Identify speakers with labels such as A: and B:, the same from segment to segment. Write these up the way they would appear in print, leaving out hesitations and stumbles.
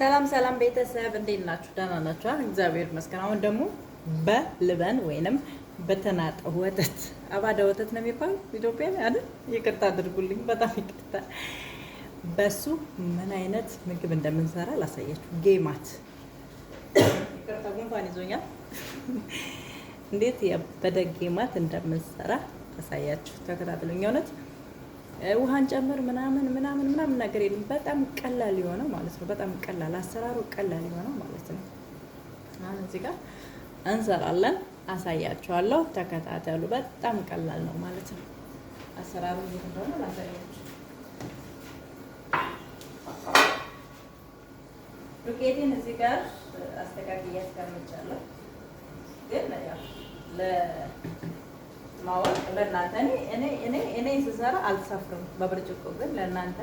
A: ሰላም ሰላም ቤተሰብ፣ እንዴት ናችሁ? ደህና ናችሁ? እግዚአብሔር ይመስገን። አሁን ደግሞ በ لبن ወይንም በተናጠ ወተት፣ አባዳ ወተት ነው የሚባለው ኢትዮጵያ ላይ አይደል? ይቅርታ አድርጉልኝ፣ በጣም ይቅርታ። በሱ ምን አይነት ምግብ እንደምንሰራ ላሳያችሁ። ጌማት፣ ይቅርታ ጉንፋን ይዞኛል። እንዴት ያበደ ጌማት እንደምንሰራ ላሳያችሁ፣ ተከታተሉኝ። እውነት ውሃን ጨምር ምናምን ምናምን ምናምን ነገር የለም። በጣም ቀላል የሆነ ማለት ነው። በጣም ቀላል አሰራሩ፣ ቀላል የሆነ ማለት ነው። አሁን እዚህ ጋር እንሰራለን፣ አሳያችኋለሁ። ተከታተሉ። በጣም ቀላል ነው ማለት ነው። አሰራሩ እንዴት እንደሆነ ላሳያችሁ። ዱቄቴን እዚህ ጋር አስተካክዬ አስቀምጫለሁ። ግን ያው ለማወቅ ለእናንተ እኔ ስሰራ አልሰፍርም በብርጭቆ፣ ግን ለእናንተ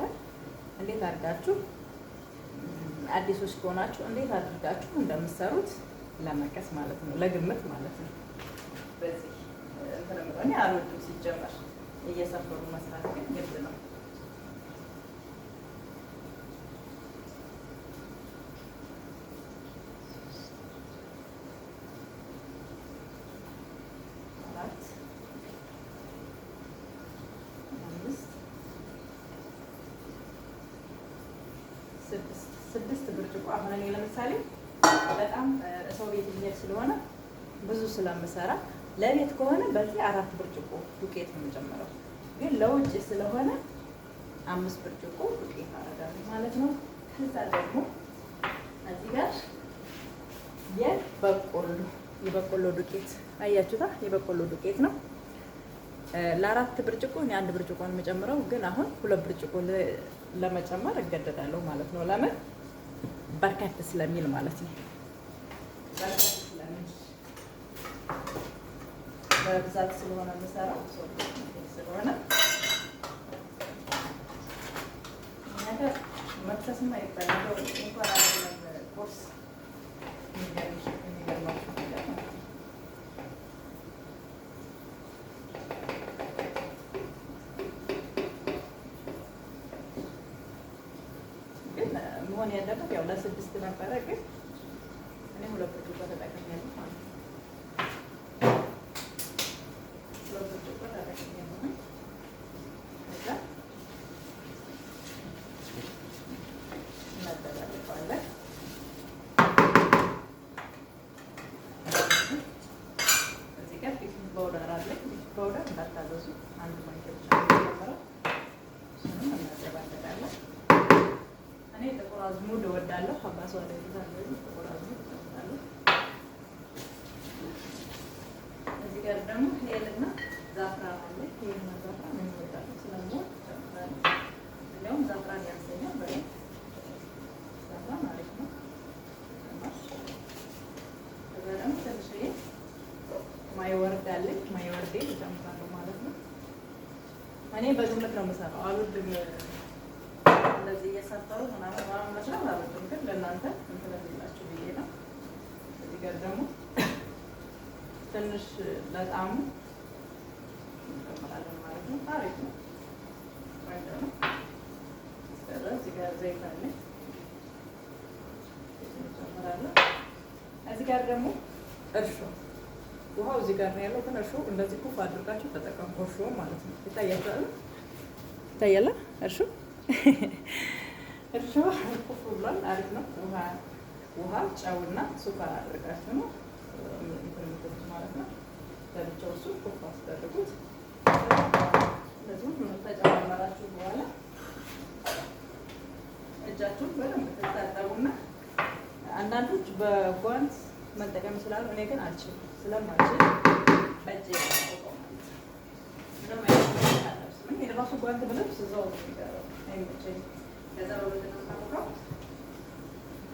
A: እንዴት አድርጋችሁ፣ አዲሶች ከሆናችሁ እንዴት አድርጋችሁ እንደምትሰሩት ለመቀስ ማለት ነው፣ ለግምት ማለት ነው። በዚህ እንትን እኔ አልወድም ሲጀመር እየሰፈሩ መስራት፣ ግን ግድ ነው። አራት፣ አምስት፣ ስድስት፣ ስድስት ብርጭቆ። አሁን እኔ ለምሳሌ በጣም ሰው ቤት የሚሄድ ስለሆነ ብዙ ስለምሰራ፣ ለቤት ከሆነ በዚህ 4 ብርጭቆ ዱቄት ነው የምጨምረው። ግን ለውጭ ስለሆነ 5 ብርጭቆ ዱቄት አደርጋለሁ ማለት ነው። ከዛ ደግሞ እዚህ ጋር የበቆሎ ዱቄት አያችሁታ? የበቆሎ ዱቄት ነው። ለ4 ብርጭቆ እኔ 1 ብርጭቆ ነው የምጨምረው፣ ግን አሁን 2 ብርጭቆ ለመጨመር እገደዳለሁ ማለት ነው። ለምን? በርከት ስለሚል ማለት ነው። በርከት ስለሚል፣ በብዛት ስለሆነ የምሰራው ስለሆነ ነገር መክሰስማ ይባላል እንኳን አይደለም ቁርስ፣ የሚገርማችሁ ነገር ማለት ነው። ግን መሆን ያለበት ያው ለ6 ነበረ፣ ግን እኔ 2 ብርጭቆ ተጠቅሜያለሁ ማለት ነው። 2 ብርጭቆ ተጠቅሜያለሁ። ከዛ እናደባልቀዋለን። እዚህ ጋር baking powder አለ። Baking powder እንዳታበዙ፣ 1 ማንኪያ ብቻ ነው የምጨምረው። እሱንም እናደባልቃለን። እኔ ጥቁር አዝሙድ እወዳለሁ። አባሷ ላይ ጥቁር አዝሙድ እጨምራለሁ። እዚህ ጋር ደግሞ هيل ና زعفران አለ። هيل ና زعفران እኔ እወዳለሁ፣ ስለምወድ እጨምራለሁ። እንዲያውም زعفران ያንሰኛል። በደንብ زعفران አሪፍ ነው። ከዛ ደግሞ ትንሽዬ ماي ورد አለኝ። ماي ورድ ኤ እጨምራለሁ ማለት ነው። እኔ በግምት ነው የምሰራው። አልወድም እንደዚህ እየሰፈሩ ምናምን ምናምን መስራት አልወድም፣ ግን ለእናንተ እንትን እንዲላችሁ ብዬ ነው። እዚህ ጋር ደግሞ ትንሽ ለጣዕሙ እንጨምራለን ማለት ነው። አሪፍ ነው፣ ቆንጆ ነው። ከዛ እዚህ ጋር ዘይት አለ፣ እንጨምራለን። እዚህ ጋር ደግሞ እርሾ፣ ውሃው እዚህ ጋር ነው ያለው፣ ግን እርሾ እንደዚህ ኩፍ አድርጋችሁ ተጠቀሙ። እርሾ ማለት ነው። ይታያችኋል፣ ይታያል። እርሾ ኩፍ ብሏል። አሪፍ ነው። ውሃ፣ ጨውና سكر አድርጋችሁ ነው እንትን የምትሉት ማለት ነው። ለብቻው እሱ ኩፍ አስደርጉት። እንደዚህ ሁሉንም ተጨማመራችሁ በኋላ እጃችሁን በደንብ ትታጠቡና፣ አንዳንዶች በጓንት መጠቀም ይችላሉ። እኔ ግን አልችልም። ስለማልችል በእጄ ነው ማለት ነው። ምንም አይነት ጓንት አልለብስም። እኔ ራሱ ጓንት ብለብስ እዛው ነው የሚቀረው፣ አይመቸኝም። ከዛ በምንድን ነው የምናቦካው?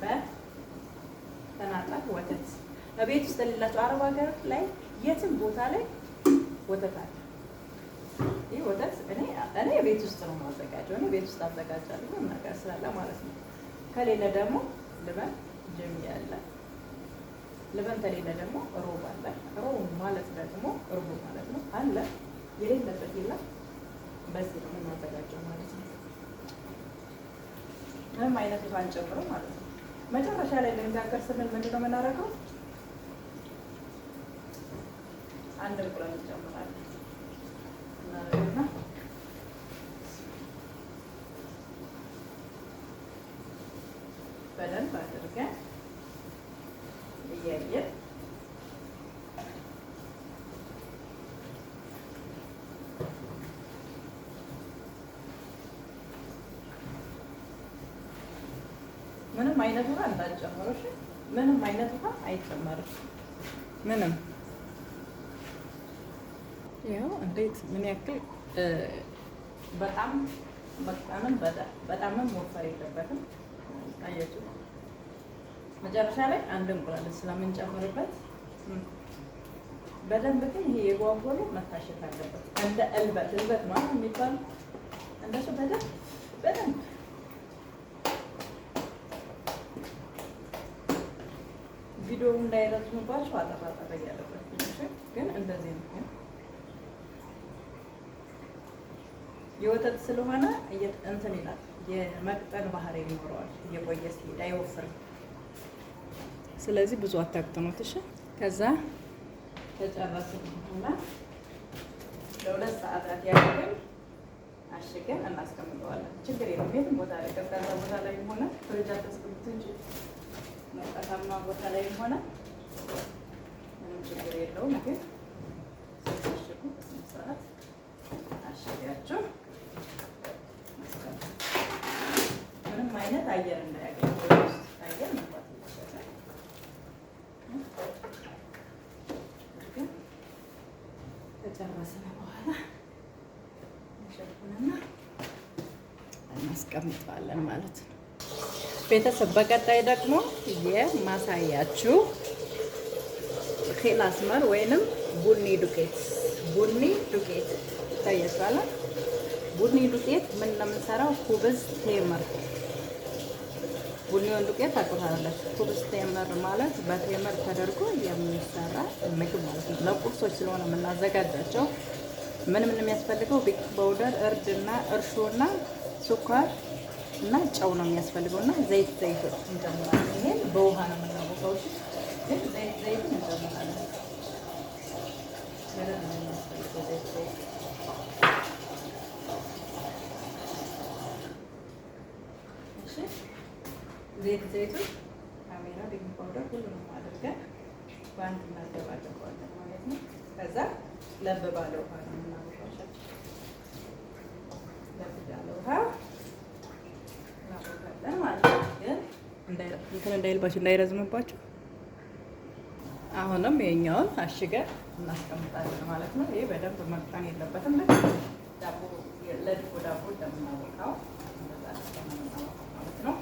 A: በተናጠ ወተት። በቤት ውስጥ የሌላቸው አረብ ሀገር ላይ የትም ቦታ ላይ ወተት አለ። ይህ ወተት እኔ ቤት ውስጥ ነው የማዘጋጀው። እኔ ቤት ውስጥ አዘጋጃለሁ ምንም ነገር ስላለ ማለት ነው። ከሌለ ደግሞ لبن ጀሚ አለ። لبن ከሌለ ደግሞ روب አለ። روب ማለት ደግሞ እርጎ ማለት ነው። አለ፣ የሌለበት የለም። በዚህ ነው የምናዘጋጀው ማለት ነው። ምንም አይነት ውሃ አንጨምርም ማለት ነው። መጨረሻ ላይ ልንጋገር ስንል ምንድን ነው የምናደርገው? አንድ እንቁላል እንጨምራለን። እናደርግና በደንብ አድርገን እያየን ምንም አይነት ውሃ እንዳትጨምሩ። እሺ፣ ምንም አይነት ውሃ አይጨመርም። ምንም ያው እንዴት ምን ያክል በጣም በጣምም በጣምም ወፈር የለበትም። አያችሁ፣ መጨረሻ ላይ አንድ እንቁላል ስለምንጨምርበት በደንብ ግን ይሄ የጓጎሉ መታሸት አለበት። እንደ እልበት እልበት ማለት የሚባል እንደሱ በደንብ በደንብ ቪዲዮ እንዳይረዝምባችሁ አጠር አጠር እያለበት ግን እንደዚህ ነው። የወተት ስለሆነ እንትን ይላል፣ የመቅጠን ባህሪ ይኖረዋል። እየቆየ ሲሄድ አይወፍርም። ስለዚህ ብዙ አታቅጥኑት። እሺ። ከዛ ከጨረስን በኋላ ለ2 ሰዓታት ያክል አሽገን እናስቀምጠዋለን። ችግር የለም። የትም ቦታ ላይ ቀዝቃዛ ቦታ ላይ ሆነ ፍሪጅ አታስገቡት እንጂ ሞቃታማ ቦታ ላይ ሆነ ምንም ችግር የለውም። ግን ስታሽጉ በስነ ስርዓት አሽጋችሁ ምንም አይነት አየር እንዳያገኝ፣ ውስጥ አየር መግባት የለበትም። ግን ከጨረስን በኋላ እንሸፍንና እናስቀምጠዋለን ማለት ነው። ቤተሰብ፣ በቀጣይ ደግሞ የማሳያችሁ خيل أسمر ወይንም ቡኒ ዱቄት፣ ቡኒ ዱቄት ይታያችኋል። ቡኒ ዱቄት ምን ነው የምንሰራው? خبز تمر። ቡኒውን ዱቄት ታውቁታላችሁ። خبز تمر ማለት በቴምር ተደርጎ የሚሰራ ምግብ ማለት ነው። ለቁርሶች ስለሆነ የምናዘጋጃቸው ምን ምን የሚያስፈልገው baking powder፣ እርድና እርሾና ስኳር እና ጨው ነው የሚያስፈልገው እና ዘይት ዘይት እንጨምራለን። ይሄን በውሃ ነው የምናቦካው። እሺ፣ ግን ዘይት ዘይቱን እንጨምራለን። በደንብ ነው የሚያስፈልገው ዘይት ዘይት። እሺ፣ ዘይት ዘይቱን፣ خميرة፣ baking powder ሁሉንም አድርገን በአንድ እናደባልቀዋለን ማለት ነው። ከዛ ለብ ባለ ውሃ ነው የምናቦካው። ለብ ያለ ውሃ እናቦካለን ማለት ነው። ግን እንትን እንዳይልባችሁ፣ እንዳይረዝምባችሁ አሁንም የኛውን አሽገን እናስቀምጣለን ማለት ነው። ይሄ በደንብ መቅጠን የለበትም። ልክ ዳቦ ለድፎ ዳቦ እንደምናቦካው እንደዛ አድርገን ነው የምናቦካው ማለት ነው።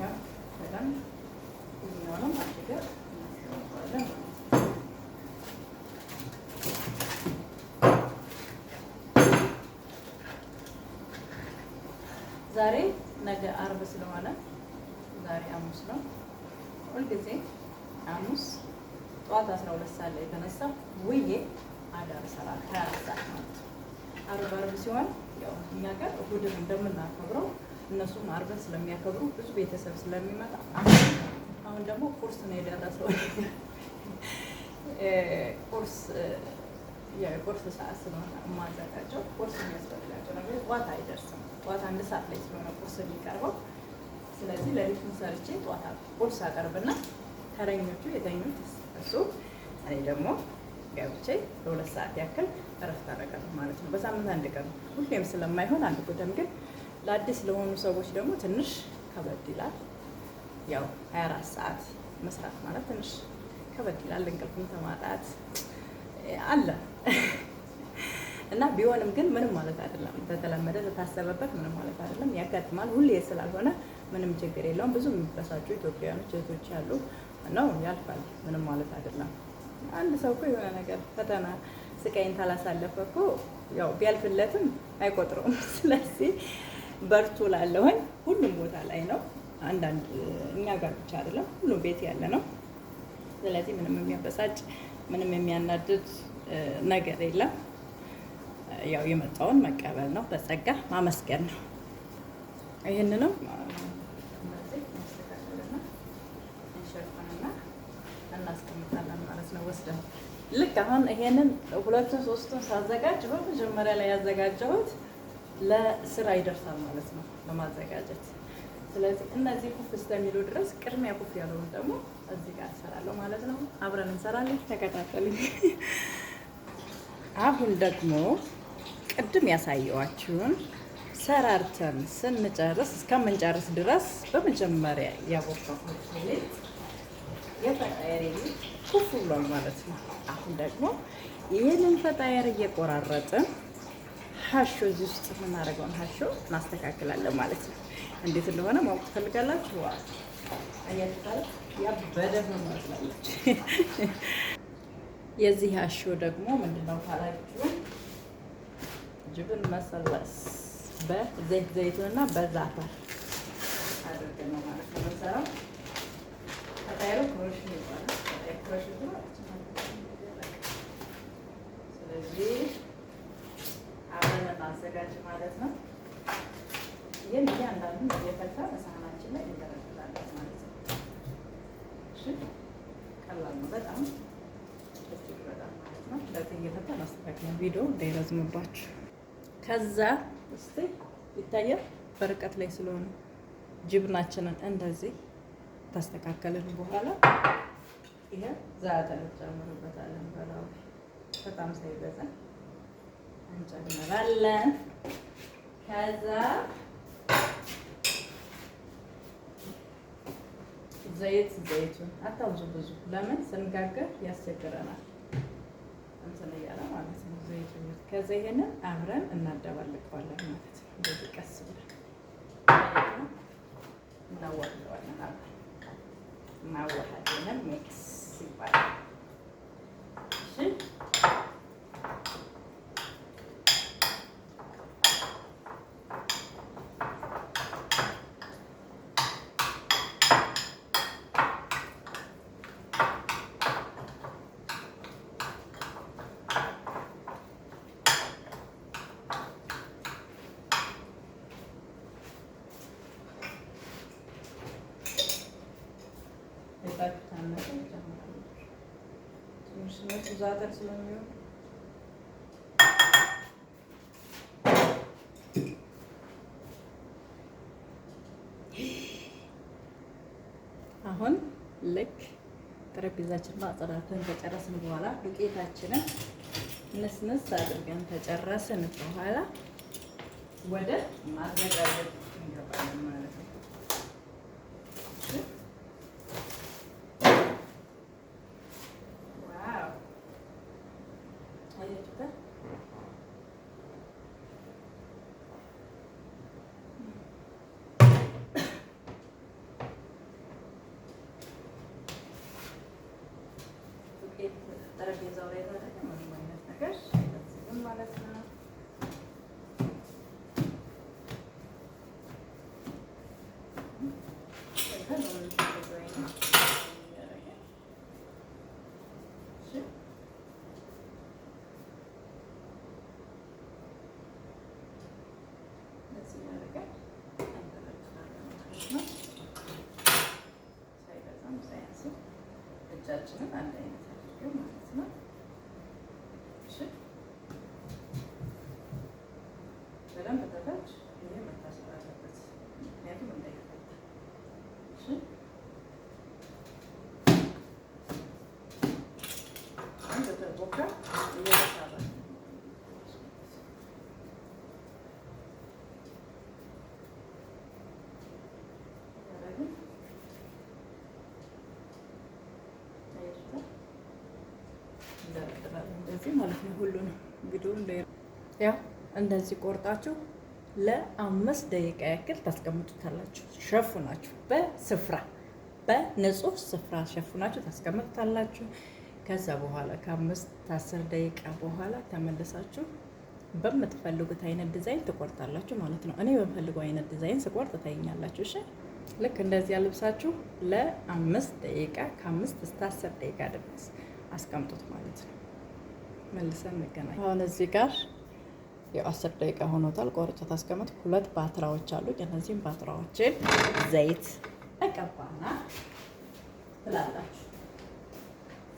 A: ያው በደንብ ይሄኛውንም አሽገን እናስቀምጠዋለን ማለት ነው። ዛሬ ነገ አርብ ስለሆነ ዛሬ ሐሙስ ነው። ሁልጊዜ ሐሙስ ጠዋት 12 ሰዓት ላይ የተነሳ ውዬ አዳር እሰራለሁ። 24 ሰዓት ማለት ነው። አርብ አርብ ሲሆን ያው እኛ ጋር እሑድን እንደምናከብረው እነሱም አርብን ስለሚያከብሩ ብዙ ቤተሰብ ስለሚመጣ አሁን ደግሞ ቁርስ ነው የደረሰው። ቁርስ የቁርስ ሰዓት ስለሆነ የማዘጋጀው ቁርስ የሚያስፈልጋቸው ነገር ጠዋት አይደርስም። ጠዋት 1 ሰዓት ላይ ስለሆነ ቁርስ የሚቀርበው፣ ስለዚህ ሌሊቱን ሰርቼ ጠዋት ቁርስ አቀርብና ተረኞቹ የተኙት እሱ እኔ ደግሞ ገብቼ ለ2 ሰዓት ያክል እረፍት አደርጋለሁ ማለት ነው። በሳምንት አንድ ቀን፣ ሁሌም ስለማይሆን አንድ ጉደም፣ ግን ለአዲስ ለሆኑ ሰዎች ደግሞ ትንሽ ከበድ ይላል። ያው 24 ሰዓት መስራት ማለት ትንሽ ከበድ ይላል። እንቅልፍም ተማጣት አለ እና ቢሆንም ግን ምንም ማለት አይደለም። ተተለመደ ተታሰበበት ምንም ማለት አይደለም። ያጋጥማል። ሁሌ ስላልሆነ ምንም ችግር የለውም። ብዙ የሚበሳጩ ኢትዮጵያውያኖች እህቶች ያሉ ነው። ያልፋል። ምንም ማለት አይደለም። አንድ ሰው እኮ የሆነ ነገር ፈተና ስቃይን ካላሳለፈ እኮ ያው ቢያልፍለትም አይቆጥረውም። ስለዚህ በርቱ ላለሁኝ ሁሉም ቦታ ላይ ነው። አንዳንድ እኛ ጋር ብቻ አይደለም፣ ሁሉም ቤት ያለ ነው። ስለዚህ ምንም የሚያበሳጭ ምንም የሚያናድድ ነገር የለም። ያው የመጣውን መቀበል ነው፣ በጸጋ ማመስገን ነው። ይህንንም እንደዚህ ወስደን ልክ አሁን ይሄንን ሁለቱን ሶስቱን ሳዘጋጅ በመጀመሪያ ላይ ያዘጋጀሁት ለስራ ይደርሳል ማለት ነው ለማዘጋጀት። ስለዚህ እነዚህ ኩፍ እስከሚሉ ድረስ ቅድሚያ ኩፍ ያለውን ደግሞ እዚህ ጋር እንሰራለሁ ማለት ነው። አብረን እንሰራለን። ተከታተሉኝ። አሁን ደግሞ ቅድም ያሳየኋችሁን ሰራርተን ስንጨርስ እስከምንጨርስ ድረስ በመጀመሪያ ያቦካሁት ሊጥ የ فطاير ሊጥ ኩፍ ብሏል ማለት ነው። አሁን ደግሞ ይህንን فطاير እየቆራረጥን حشو እዚህ ውስጥ የምናደርገውን حشو እናስተካክላለን ማለት ነው። እንዴት እንደሆነ ማወቅ ትፈልጋላችሁ? አያችሁታል? ያበደ ሆኗል። የዚህ حشو ደግሞ ምንድነው ካላችሁ جبن مثلث በዘይት ዘይቱን እና በ زعتر አድርገን ነው ማለት ነው የምንሰራው። فطاير ኡ ክሮሽን ይባላል። فطاير ክሮሽን ነው። ስለዚህ አብረን እናዘጋጅ ማለት ነው። ይህን እያንዳንዱን እየፈታ በሳህናችን ላይ እንደረድራለን ማለት ነው። እሺ ቀላል ነው በጣም እጅግ በጣም ማለት ነው። እንደዚህ እየፈታ እናስተካክለን፣ ቪዲዮ እንዳይረዝምባችሁ። ከዛ እስቲ ይታያል በርቀት ላይ ስለሆነ جبن ኣችንን እንደዚህ ታስተካከልን በኋላ ይሄ زعتر እንጨምርበታለን። በላው በጣም ሳይበዛ እንጨምራለን። ከዛ ዘይት ዘይቱን አታብዙ ብዙ፣ ለምን ስንጋገር ያስቸግረናል እንትን እያለ ማለት ነው ዘይቱ። ከዛ ይሄንን አብረን እናደባልቀዋለን ማለት ነው። እንደዚህ ቀስ ብለን እናዋህደዋለን። አብረን እናዋህደን mix ይባላል። እሺ ትንሽ እነሱ زعتر ስለሚሆን አሁን ልክ ጠረጴዛችንን አጸዳድተን ከጨረስን በኋላ ዱቄታችንን ንስንስ አድርገን ከጨረስን በኋላ ወደ ማዘጋጀት እንገባለን ማለት ነው። Wow አያችሁታ? ዱቄት ጠረጴዛው ላይ ታደረገ ምንም አይነት ነገር አይፈስም ማለት ነው። ከዛ በምንፈልገው አይነት እያደረግን እሺ እንደዚህ እያደረግን እንደረድራለን ማለት ነው። ሳይበዛም ሳያንስም እጃችንን አንድ አይነት አድርገን ማለት ነው። እሺ በደንብ ተታች ይሄ መታሰር አለበት፣ ምክንያቱም እንዳይፈታ። እሺ በተቦካ እየተሰራ ያደረግን እንደረድራለን እንደዚህ ማለት ነው። ሁሉንም እንግዲህ ያው እንደዚህ ቆርጣችሁ ለ5 ደቂቃ ያክል ታስቀምጡታላችሁ። ሸፉናችሁ በስፍራ በንጹህ ስፍራ ሸፉናችሁ ታስቀምጡታላችሁ። ከዛ በኋላ ከ5 10 ደቂቃ በኋላ ተመልሳችሁ በምትፈልጉት አይነት ዲዛይን ትቆርጣላችሁ ማለት ነው። እኔ በምፈልገው አይነት ዲዛይን ስቆርጥ ታይኛላችሁ። እሺ ልክ እንደዚህ አልብሳችሁ ለ5 ደቂቃ ከ5 እስከ 10 ደቂቃ ድረስ አስቀምጡት ማለት ነው። መልሰን እንገናኝ። አሁን እዚህ ጋር የ10 ደቂቃ ሆኖታል። ቆርጬ ታስቀምጥ። ሁለት ፓትራዎች አሉ። እነዚህም ፓትራዎችን ዘይት እቀባና ትላላችሁ።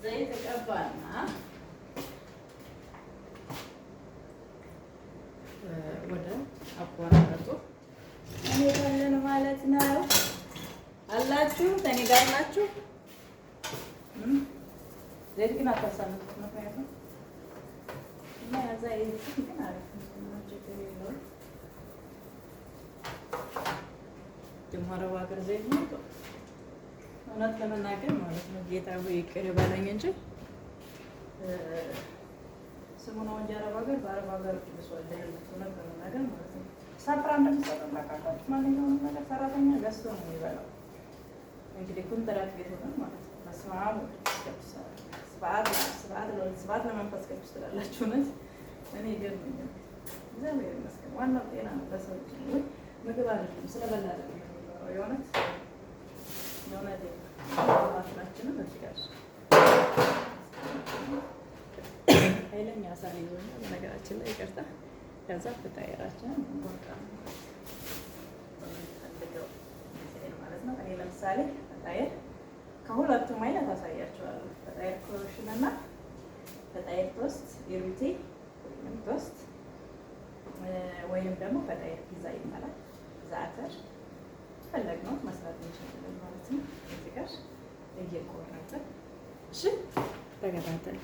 A: ዘይት ቀባና ወደ አቆራረጡ እንሄዳለን ማለት ነው። አላችሁ ከእኔ ጋር ናችሁ? ዘይት ግን አታሳንሱት፣ ምክንያቱም እና ያዛ ግን አሪፍ ነው፣ ችግር የለውም። ደግሞ አረብ ሀገር ዘይት ነው እውነት ለመናገር ማለት ነው። ጌታ ሆይ ይቅር በለኝ እንጂ ስሙ ነው እንጂ አረብ ሀገር በአረብ ሀገር ብሷል። እውነት ለመናገር ማለት ነው። ሳፍራ እንደሚሰጠው ታውቃላችሁ። ማንኛውንም ነገር ሰራተኛ ገዝቶ ነው የሚበላው። እንግዲህ ኩንትራት ቤት ሆነን ማለት ነው። በስመ አብ ወመንፈስ ቅዱስ ስብሐት ለወልድ ስብሐት ለመንፈስ ቅዱስ ትላላችሁ። እውነት እኔ ይገርመኛል። እግዚአብሔር ይመስገን። ዋናው ጤና ነው። ለሰው ልጅ ምግብ አይደለም ስለበላ አይደለም የሚኖረው። የእውነት የእውነት ባትራችንን እዚህ ጋር ኃይለኛ ሳል ይዞኛል። በነገራችን ላይ ይቅርታ። ከዛ ፍጣይራችንን እንቆርጣለን በምንፈልገው ዲዛይን ማለት ነው። እኔ ለምሳሌ فطاير ከሁለቱም አይነት አሳያቸዋለሁ። فطاير ክሮሽን እና فطاير toast روتي ወይም toast ወይም ደግሞ فطاير ፒዛ ይባላል። زعتر ፈለግነው መስራት እንችላለን ማለት ነው። እዚህ ጋር እየቆረጥን እሺ፣ ተከታተል።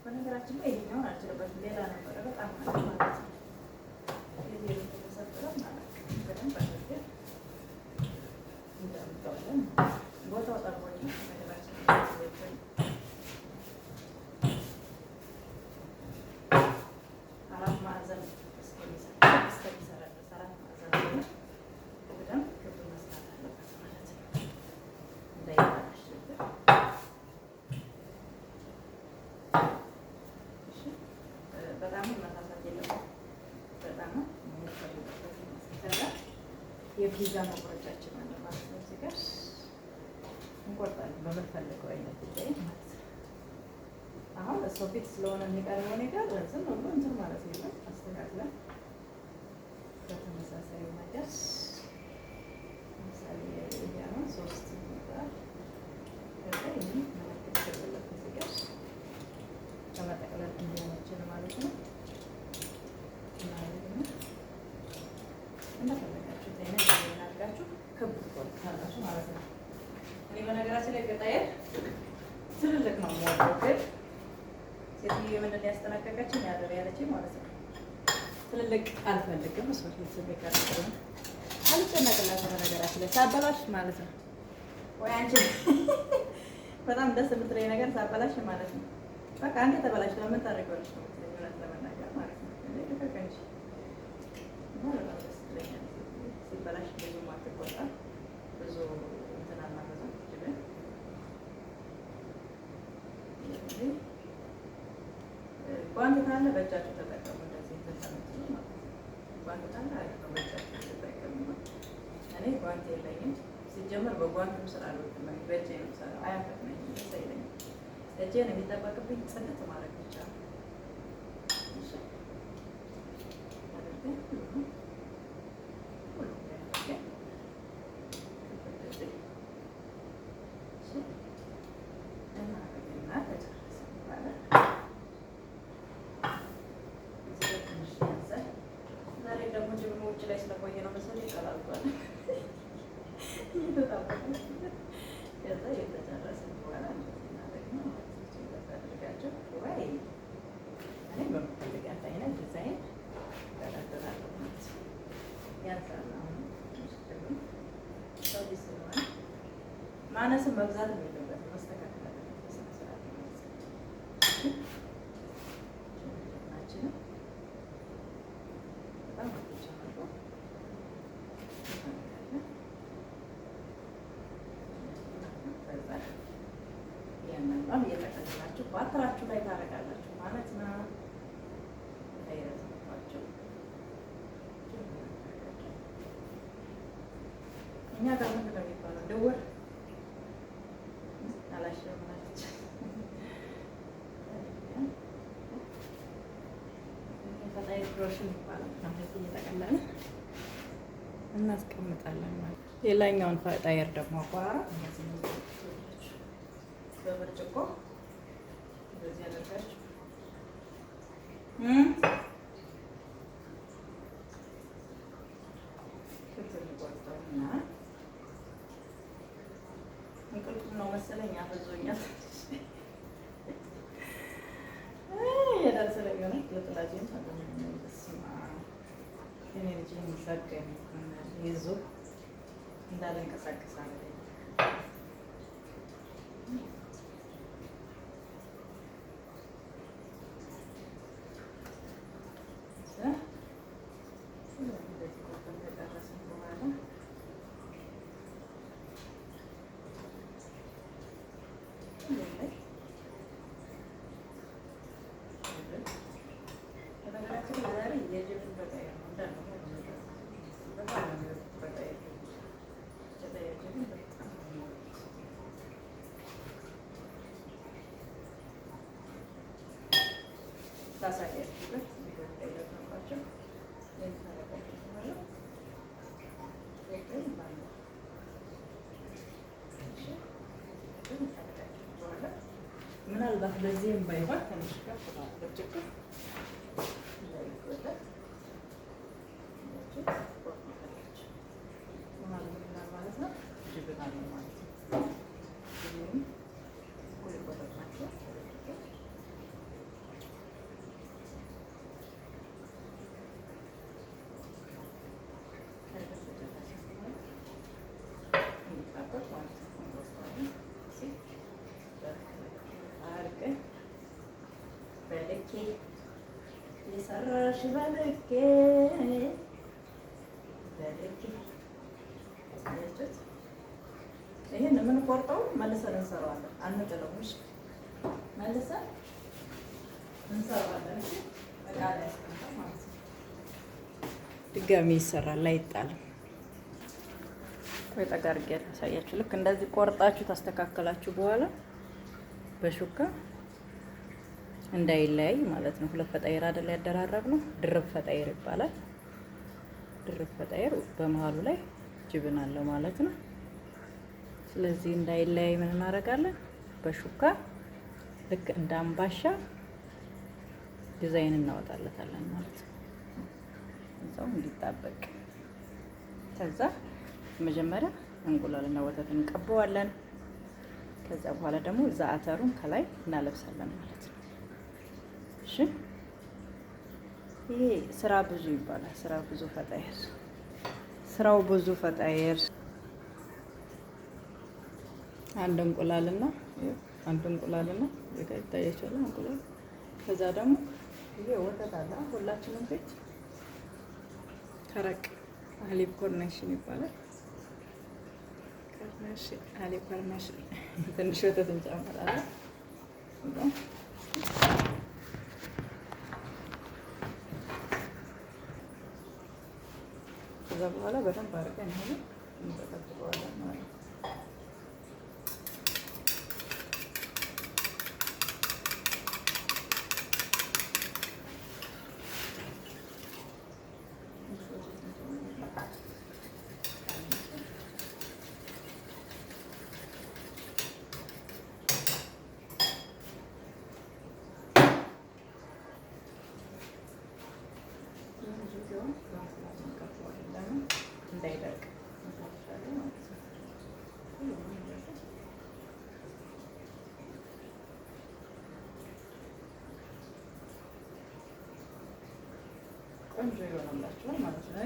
A: በነገራችን ላይ ይሄኛውን አልችልበትም፣ ሌላ ነበረ በጣም ማለት ነው። ይሄ የተሰበረው ማለት በደንብ አድርገን እንዳምጠዋለን። ቦታው ጠቦኝ ነው በነገራችን ላይ አራት ማዕዘን እስከሚሰራ ድረስ አራት ማዕዘን ሆነ በደንብ ክብ መስራት አለበት ማለት ነው፣ እንዳይበላሽብን። እሺ፣ በጣም መሳሳት የለበትም። በጣም የሚፈልግበት ከዛ የፒዛ መቁረጫችን አለ ማለት ነው። እዚህ ጋር እንቆርጣለን በምንፈልገው አይነት ዲዛይን ማለት ነው። አሁን ሰው ፊት ስለሆነ የሚቀርበው እኔ ጋር ዝም ብሎ እንትን ማለት የለም። አስተካክለን በተመሳሳይ ነገር ለምሳሌ ይሄ አሁን ሶስት ይመጣል። ከዛ ይህን መለከት ከበለት እዚህ ጋር ለመጠቅለል እንዲያመችን ማለት ነው። ማለት ነው እንደፈለጋችሁት አይነት ዲዛይን አድርጋችሁ ክብ ትቆርጣላችሁ ማለት ነው። እኔ በነገራችን ላይ فطاير ትልልቅ ነው የምወደው፣ ግን ሴትዮ ምንድን ያስጠነቀቀችኝ ያደር ያለችኝ ማለት ነው። ትልልቅ አልፈልግም። ሰው ፊት የሚቀርብ አልጨነቅላትም። በነገራችን ላይ ሳበላሽ ማለት ነው ወይ አንቺ በጣም ደስ የምትለኝ ነገር ሳበላሽ ማለት ነው። በቃ አንዴ ተበላሽ ለምን ታደርጊዋለሽ ነው የምትለኝ፣ እውነት ለመናገር ማለት ነው። እንዴ ልቀቅ እንጂ እና በጣም ደስ ትለኛለች። ሲበላሽ ብዙም አትቆጣም፣ ብዙ እንትን አናበዛም። ጅብን ጓንት ካለ በእጃችሁ ተጠቀሙ። እንደዚህ እንትን ከምትሉ ማለት ነው። ጓንት ካለ አሪፍ ነው፣ በእጃችሁ ተጠቀሙ። እኔ ጓንት የለኝም ሲጀመር፣ በጓንትም ስራ አልወድም። እኔ በእጄ ነው የምሰራው። አያፈጥነኝም፣ ደስ አይለኝም። እጄን የሚጠበቅብኝ ጽድት ማድረግ ብቻ ነው። እሺ አድርገን ሁሉንም ሁሉም ላይ አድርገን እንደዚህ እሺ እናደርግና ከጨረስን በኋላ እዚህ ጋር ትንሽ ያንሳል። ዛሬ ደግሞ ጅብኑ ውጭ ላይ ስለቆየ ነው መሰለኝ ቀላልቷል። እየተጣበቀ ከዛ የተጨረስን በኋላ እንደዚህ እናደርግና ማለት ነው። እንደዛ አድርጋችሁ ወይ እኔ በምፈልጋት አይነት ዲዛይን እደረድራለሁ ማለት ነው። ያንሳል። አሁን ትንሽ ጅብኑ ሰው ፊት ስለሆነ ማነስም መብዛትም የለበትም፣ መስተካከል አለበት በስነ ስርዓት ማለት ነው። ጅብናችንን በጣም አጥቻለሁ። እናደርጋለን። ከዛ እያንዳንዷን እየጠቀለላችሁ ባትራችሁ ላይ ታደርጋላችሁ ማለት ነው። እንዳይረዝምባችሁ እኛ ጋር ምንድን ነው የሚባለው? ድውር አላሸም ማለት فطاير ክሮሽን ይባላል። እንደዚህ እየጠቀለልን እናስቀምጣለን ማለት ነው። ሌላኛውን فطاير ደግሞ አቆራረጥ እንደዚህ ነው። በብርጭቆ እንደዚህ አደርጋችሁ ቆርጠውና እንቅልፍ ነው መሰለኝ አፈዞኛል። ይዞ እንዳልንቀሳቀስ አደረገኝ። እንደዚህ ቆርጠን ከጨረስን በኋላ በነገራችን ላይ ዛሬ የ جبن فطاير ነው እንዳለ በጣም ነው የሚወዱት فطاير فطاير جبن በጣም ነው የሚወዱት። ላሳያችሁ ቪዲዮ እንዳይረዝምባቸው ታረጋችሁ በኋላ ምናልባት በዚህም ባይሆን ትንሽ ከፍ ባለ ብርጭቆ እንዳይጎዳ ማለት ነው። جبن አለ ማለት ነው። جبن ኡን እኩል ቆረጥናቸው። እንዲጣበቅ ማለት ነው። እንቆርጠዋለን አድርገን በልኬ የሰራሽ በልኬ በልኬ አያችሁት? ይሄን የምንቆርጠው መልሰን እንሰራዋለን፣ አንጥለውም። እሺ መልሰን እንሰራዋለን። እሺ እቃ ላይ አስቀምጠን ማለት ነው። ድጋሚ ይሰራል፣ አይጣልም። ቆይ ጠጋ አድርጌ ላሳያችሁ። ልክ እንደዚህ ቆርጣችሁ ታስተካከላችሁ በኋላ በሹካ እንዳይለያይ ማለት ነው። ሁለት فطاير አይደል ያደራረብ ነው። ድርብ فطاير ይባላል። ድርብ فطاير በመሀሉ ላይ جبن አለው ማለት ነው። ስለዚህ እንዳይለያይ ምን እናደርጋለን? በሹካ ልክ እንደ አምባሻ ዲዛይን እናወጣለታለን ማለት ነው። እዛው እንዲጣበቅ። ከዛ መጀመሪያ እንቁላልና ወተት እንቀበዋለን። ከዛ በኋላ ደግሞ زعتر ኡን ከላይ እናለብሳለን ማለት ነው። እሺ ይሄ ስራ ብዙ ይባላል። ስራ ብዙ فطاير፣ ስራው ብዙ فطاير። አንድ እንቁላልና አንድ እንቁላልና እዚህ ጋር ይታያችኋል እንቁላል። ከዛ ደግሞ ይሄ ወተት አለ ሁላችንም ቤት ከረቅ حليب ኮርኔሽን ይባላል። ኮርኔሽን حليب ኮርኔሽን ትንሽ ወተት እንጨምራለን። ከዛ በኋላ በደንብ አድርገን ይሄን እንጠቀጥቀዋለን ማለት ነው። እንዳይደርቅ ቆንጆ ይሆናላችኋል ማለት ነው።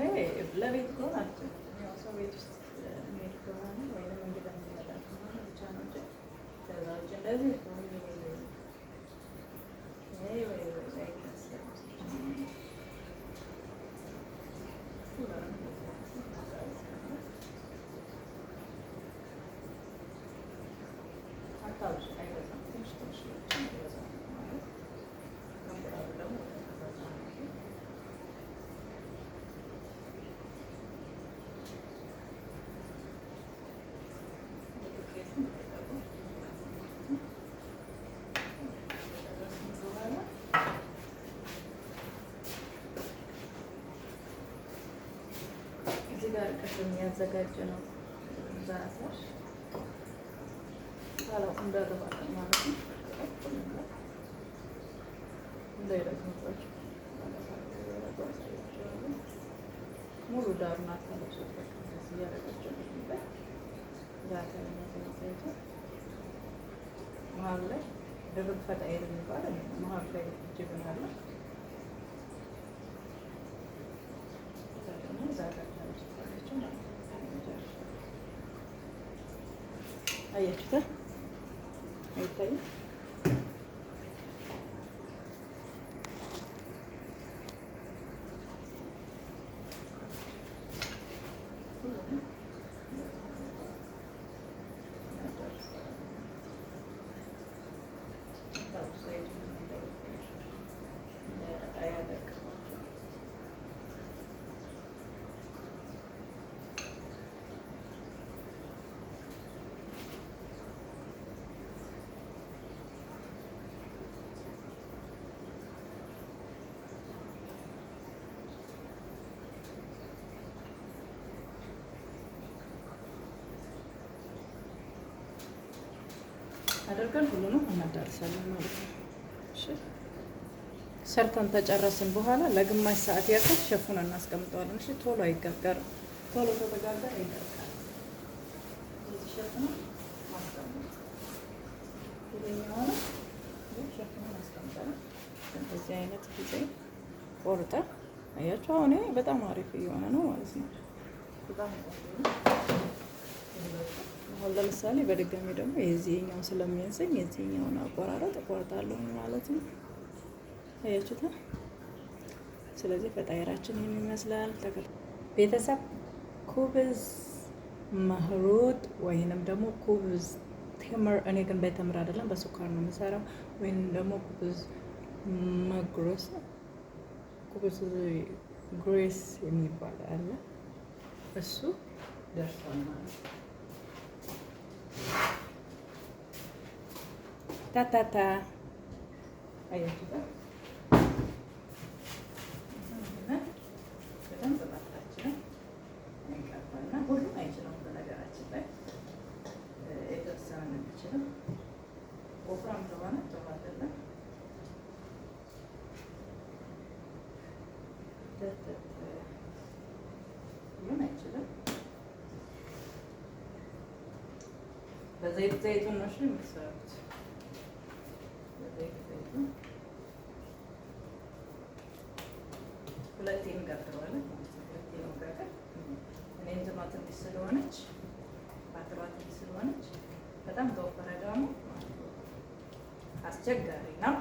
A: ለቤት ከሆነ አልጨነቅም። ያው ሰው ቤት ውስጥ የሚሄድ ከሆነ ወይም እንግዳ የሚመጣ ከሆነ ብቻ ነው እንጂ ከዛ ውጭ እንደዚህ ወይ ወይ ወይ አይበዛም። ትንሽ ትንሽ አይበዛም ማለት እንቁላሉ ደግሞ እዚህ ጋር ያዘጋጀነው زعتر እንደርባለን ማለት ነው። እንዳይረዝምባችሁ ሙሉ ዳሩን አታለብሱት። በቃ እንደዚህ እያደረጋችሁ ነው። زعتر ዘይቱ መሀል ላይ ድርብ فطاير የሚባለው መሀል ላይ جبن አለ። ከዛ ደግሞ زعتر ታለብሱታላችሁ ማለት ነው። አያችሁት? አይታይም? አድርገን ሁሉንም እናዳርሳለን ማለት ነው። እሺ ሰርተን ተጨረስን በኋላ ለግማሽ ሰዓት ያክል ሸፉን እናስቀምጠዋለን። እሺ ቶሎ አይጋገርም። ቶሎ ከተጋገረ ይደርቃል። ስለዚህ ሸፍነን ማስቀመጥ ይሄኛው ሸፍነን ማስቀምጠን እንደዚህ አይነት ጊዜ ቆርጠን አያችሁ፣ አሁን ይሄ በጣም አሪፍ እየሆነ ነው ማለት ነው። በጣም ቆንጆ ነው። አሁን ለምሳሌ በድጋሚ ደግሞ የዚህኛውን ስለሚያንሰኝ የዚህኛውን አቆራረጥ እቆርጣለሁ ማለት ነው። አያችሁት? ስለዚህ ፈጣይራችን ይህን ይመስላል። ቤተሰብ خبز مخروط ወይንም ደግሞ خبز تمر፣ እኔ ግን በተምር አይደለም በስኳር ነው የምሰራው። ወይንም ደግሞ خبز መግሮስ خبز ግሬስ የሚባል አለ። እሱ ደርሷል ማለት ነው። ታታታ አያችሁት? በደንብ ባትራችንን እንቀባና ሁሉም አይችለውም። በነገራችን ላይ የተወሰነ ነው የሚችለው። ወፍራም ከሆነ ጥሩ አይደለም። ሊሆን አይችልም። በዘይት ዘይቱን ነው እሺ የምትሰሩት። በዘይት ዘይቱን ሁለቴ እንጋግረዋለን ማለት ነው። ሁለቴ ነው መጋገር። እኔ እንትኗ ትንሽ ስለሆነች ፓትሯ ትንሽ ስለሆነች በጣም ተወፈረ ደግሞ አስቸጋሪ ነው።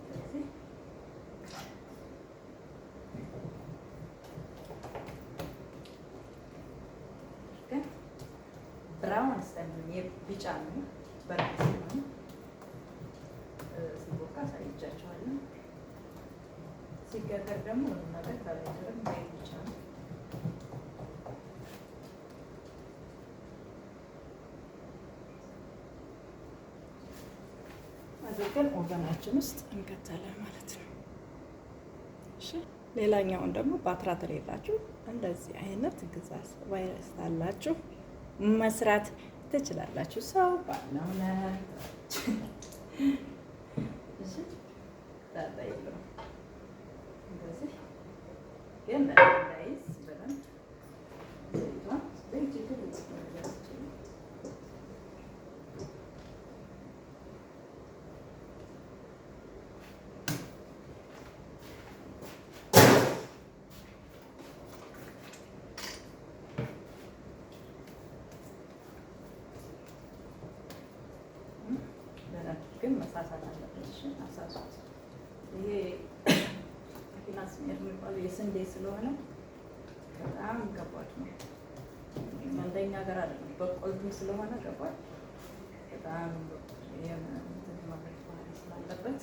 A: ስለዚህ ግን brown ስለሚሆን ቢጫ ነው brown ስለሆነ ሲቦካ አሳይቻቸዋለሁ። ሲጋገር ደግሞ ምንም ነገር ካላደረግን ዘይት ብቻ ነው። አድርገን oven ኣችን ውስጥ እንከታለን ማለት ነው። እሺ ሌላኛውን ደግሞ ፓትራ ከሌላችሁ እንደዚህ አይነት ግዛት ቫይረስ አላችሁ መስራት ትችላላችሁ። ሰው ባለው እሺ ጣጣ የለውም። እንደዚህ ግን እንዳይዝ በደንብ ዘይቷን ዘይት ችግር የለውም። ግን መሳሳት አለበት። እሺ አሳሱት። ይሄ መኪና ስሜር የሚባለው የስንዴ ስለሆነ በጣም ከባድ ነው። እንደኛ ሀገር አይደለም፣ በቆሎም ስለሆነ ከባድ በጣም እንትን ማለት ባህሪ ስላለበት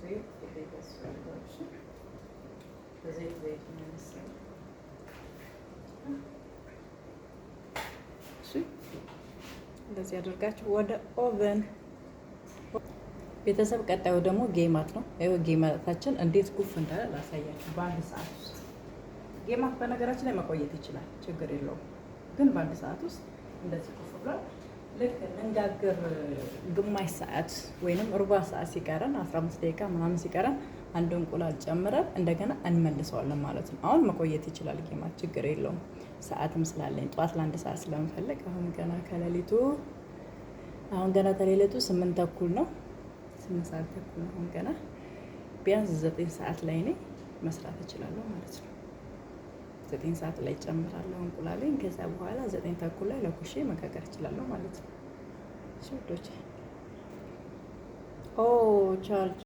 A: ዘይት ግዴታ ያስፈልገዋል። እሺ በዘይት ዘይት ነው የሚሰራው። እሺ እንደዚህ አድርጋችሁ ወደ oven ቤተሰብ ቀጣዩ ደግሞ ጌማት ነው። ይኸው ጌማታችን እንዴት ጉፍ እንዳለ ላሳያችሁ። በአንድ ሰዓት ውስጥ ጌማት በነገራችን ላይ መቆየት ይችላል፣ ችግር የለውም። ግን በአንድ ሰዓት ውስጥ እንደዚህ ጉፍ ብሏል። ልክ ልንጋግር ግማሽ ሰዓት ወይንም ሩባ ሰዓት ሲቀረን፣ 15 ደቂቃ ምናምን ሲቀረን አንድ እንቁላል ጨምረን እንደገና እንመልሰዋለን ማለት ነው። አሁን መቆየት ይችላል ጌማት፣ ችግር የለውም። ሰዓትም ስላለኝ ጠዋት ለአንድ ሰዓት ስለምፈልግ አሁን ገና ከሌሊቱ 8:30 ነው። 8 ሰዓት ተኩል ነው። አሁን ገና ቢያንስ 9 ሰዓት ላይ እኔ መስራት እችላለሁ ማለት ነው። 9 ሰዓት ላይ ጨምራለሁ እንቁላሌን። ከዛ በኋላ 9:30 ላይ ለኩሼ መጋገር እችላለሁ ማለት ነው። እሺ ውዶቼ፣ ኦ ቻርጅ።